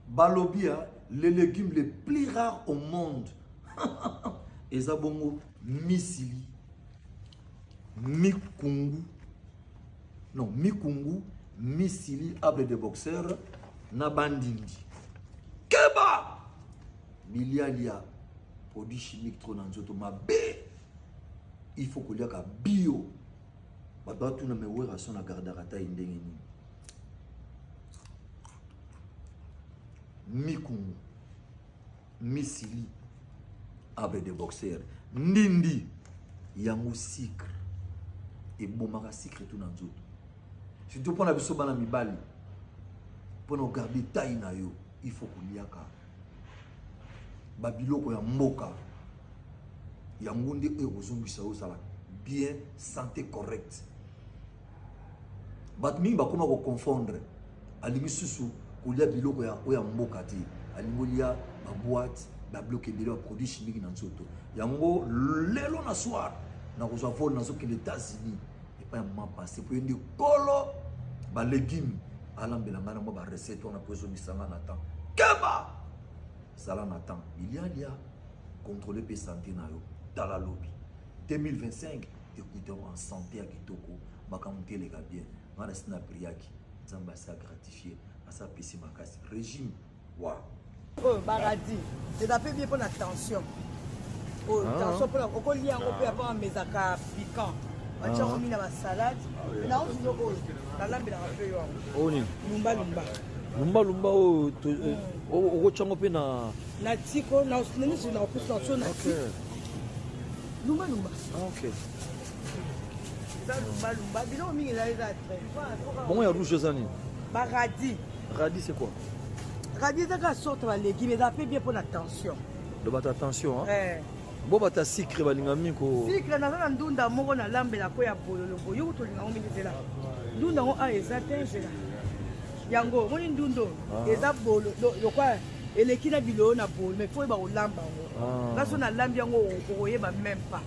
Balobi hein, les légumes les plus rares au monde eza bongo misili mikungu non mikungu misili able de boxeur na bandindi keba bilialia produit chimique trop na nzoto mabe il faut koliaka bio bato batuna me werason agardaka tai ndenge nini mikungu misili arbre de boxer ndindi yango sucre ebomaka sucre tu na nzoto surtout mpo na biso bana mibali mpo na ogarde tai na yo il faut koliaka babiloko ya mboka yango nde oyo ekozongisa yo ozala bien santé correcte bato mingi bakoma koconfondre alingi susu kolia biloko ya oyo ya mboka te alingi olia baboite babiloko ebele baproduit chimique na nzoto yango lelo na soir nakozwa vol nazokende états-unis epai ya mama passe po ye nde kolo balegume alambela ngai na mwa barecette wana mpo ezongisa ngai na temps keba zala na temps bilialia contrôle mpe sante na yo tala lobi 2025 ekute en santé ya kitoko makambo te eleka bien ngai nasi na priaki nzambe asi agratifie asi apesi makasi régime wa oyo baradi eza mpe bien mpo na tension oyo ah. tension mpona okolia yango mpe apo amezaka piquant batia yango mingi na basalade na ozulo oyo nalambelaka mpe yo yango oyo nini lumba lumba lumba lumba oyo eh, okotya yango mpe na na tiko na nini na opesi na so na tiko lumba lumba ah, ok eza lumba lumba biloko mingi ezali eza très bongo ya rouge eza nini baradi radi c'est quoi radi eza kaka sorte ba légume eza mpe bien mpo na tension do bato ya tension hein? eh. bo bato ya sucre balinga mingi ko sucre naza na ndunda moko nalambela ko ya bololo boye yo tolinga yango mingi zela ndunda yango a eza te nzela yango omoni ndunda oyo ah. eza bolo lokwa eleki na biloko na bolo mais fo oyeba kolamba yango ah. nga so nalambi yango okoyeba même pas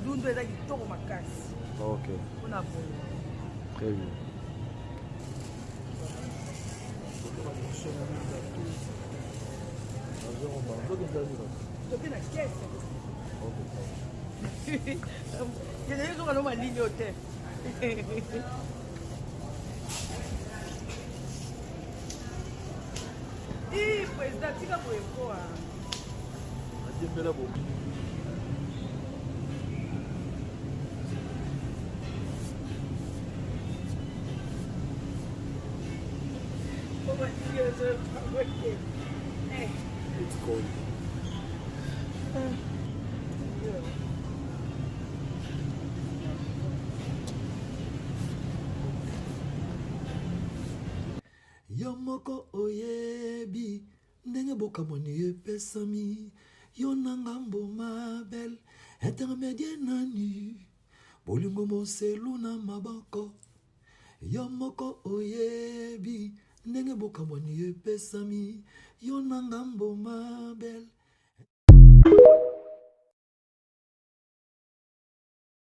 ndunda eza kitoko makasi ok mpona bolo très bien toke na kese kende ezoka no malili oyo te Ih, président, tika boye ko. Adiembela bo. It's cold. Yo moko oyebi ndenge bokamwani epesami yo na ngambo ma belle intermediaire nani bolingo moselu na maboko yo moko oyebi ndenge bokamwani epesami yo na ngambo ma belle.